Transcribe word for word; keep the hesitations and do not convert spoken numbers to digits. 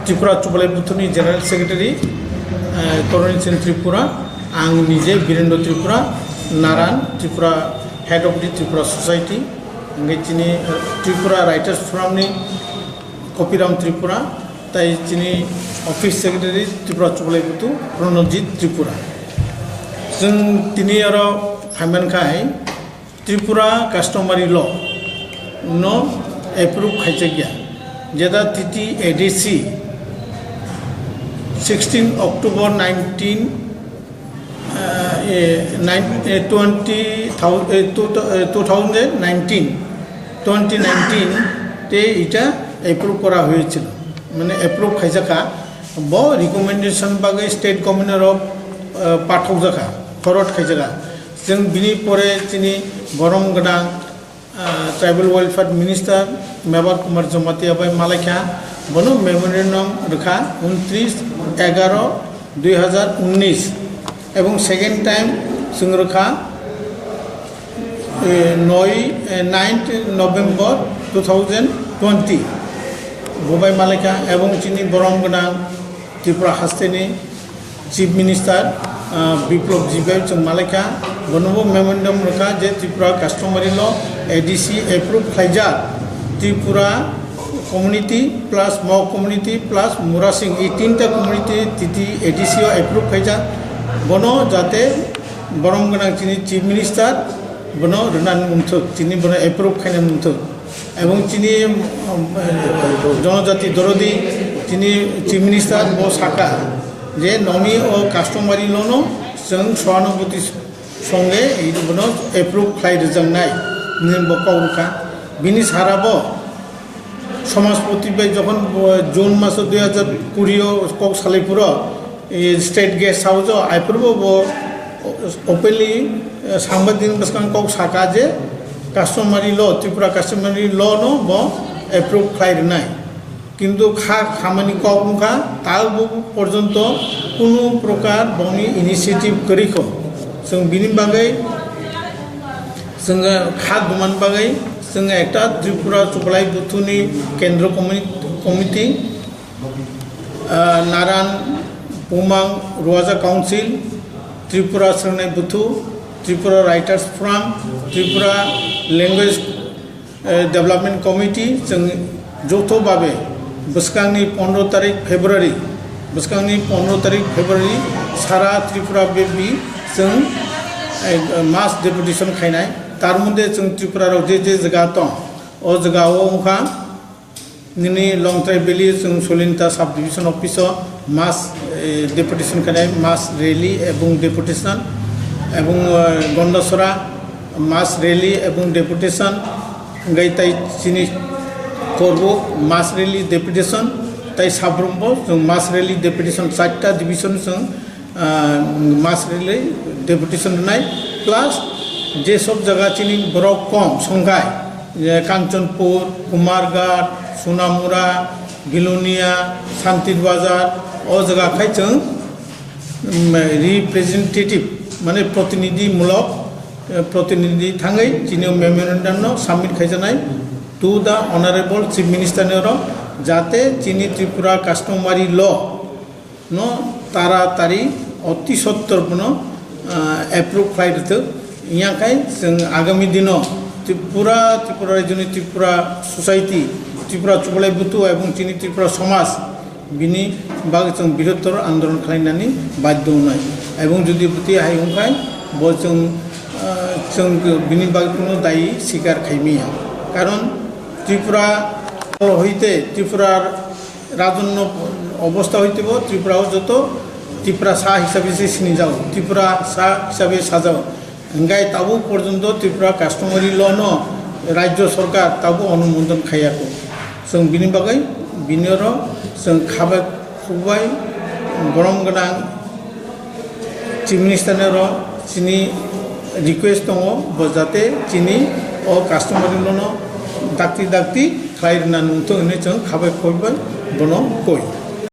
Tripura Chubalai Buthuni General Secretary, eh, Toroni Sen Tripura, ang nije Birendra Tripura, Naran Tripura, Head of the Tripura Society, hingke chini, eh, Tripura Writers Forum ni Kopiram Tripura, tai chini Office Secretary Tripura Chubalai Buthu, Pranojit Tripura. Chwng tini oro phaiman khai, Tripura Customary Law no approve khaijakya, jeta T T A D C sixteen October nineteen, uh, eh, nine, eh, twenty thousand, eh, two, eh, two thousand nineteen, twenty nineteen te ita approve kora hoyechilo, mane approve khaijakha, bo recommendation bagwi state government rok, uh, pathokjakha, forward khaijakha. Chwng bini pore chini borom gwnang, ah, Tribal Welfare Minister Mevar Kumar Jamatia bai malaikha, bono memorandum rwkha untris egaroh dui hazar unnis, ebong second time chwng rwkha, eh, noi, eh, ninth November two thousand twenty, bo bai malaikha, ebong chini borom gwnang Tripura hasteni Chief Minister, ah, Biplab Deb bai chwng malaikha, bonobo memorandum rwkha je Tripura Customary Law A D C approve khlaijak, Tripura community plus Mog community plus Murasing, ei tinta community T T A D C o approve khlaijak, bono jate borom gwnang chini Chief Minister bono rwnani mungthok, chini bono approve khainani mungthok. Ebong chini, um, jonojati dorodi, chini Chief Minister bo saka je nomi o customary law no chwng soanubhuti songe bono approve khlai rwjaknai hinwi bo kok rwkha. Bini sara bo Samajpati bai jokhon bo June maso dui hazar kuri o kok salai phuru, eh, State Guest House o, aphuru bo, bo openly, eh, sangbadik bwskang kok saka je customary law, Tripura customary law no bo approve khlai rwnai. Kintu kha khamani kok wngkha, ta bo porjonto kunu prokar boni initiative kwrwi kho. Chwng bini bagwi, chwng kha duman bagwi, chwng ekta Tripura Chubalai Buthuni Kendro Commit-, Committee, ah, Naran Bumang Ruaja Council, Tripura Swngnai Buthu, Tripura Writers Forum, Tripura Language, eh, Development Committee, chwng joto babe bwskangni pondro tarik February, bwskangni pondro tarik February sara Tripura bepi chwng, eh, mass deputation khainai. Tar moddhe chwng Tripura rok je je jaga tong, o jaga o wngkha, nini Longtrai Valley chwng Solinta Sub Division Office o mass, eh, deputation khainai, mass rally ebong deputation, ebong, eh, Gondasora mass rally ebong deputation, hingkai tai chini Korbo mass rally deputation, tai Sabrumbo chwng mass rally deputation, charta division chwng ah, mass rally deputation rwnai, plus je sob jaga chini borok kom songkhai, je Kanchanpur, Kumarghat, Sonamura, Bilonia, Santir Bazar, o jaga khai chwng, mm, representative, mane protinidhi mulok, eh, protinidhi thangwi chini memorandum no submit khaijaknai to the Honorable Chief Minister ni oro, jate chini Tripura customary law no taratari oti sottor bono, ah, approve khlai rwthwk. Wngya khai chwng agami dino Tripura, Tripura rajyoni Tripura society, Tripura Chubalai Buthu ebong chini Tripura somaj bini bagwi chwng birottor andolon khlainani badhyo wngnai. Ebong jodi bwtwi hai wngkhai bo chwng, ah, chwng bini bagwi kunu dayi sikar khaimaya. Karon Tripura hoite Tripura rajonno obostha hoitebo Tripura o joto Tiprasa hisabe se sinijago, Tiprasa hisabe sajago. Hingkai tabuk porjonto Tripura customary law no rajyo sorkar tabuk onumodon khaiya kho. Chwng bini bagwi bini oro chwng khabai khukbai borom gwnang Chief Minister ni oro chini request tongo, bo jate chini o customary law no dakti dakti khlai rwna nungthung hinwi chwng khabai khukbai bono koi.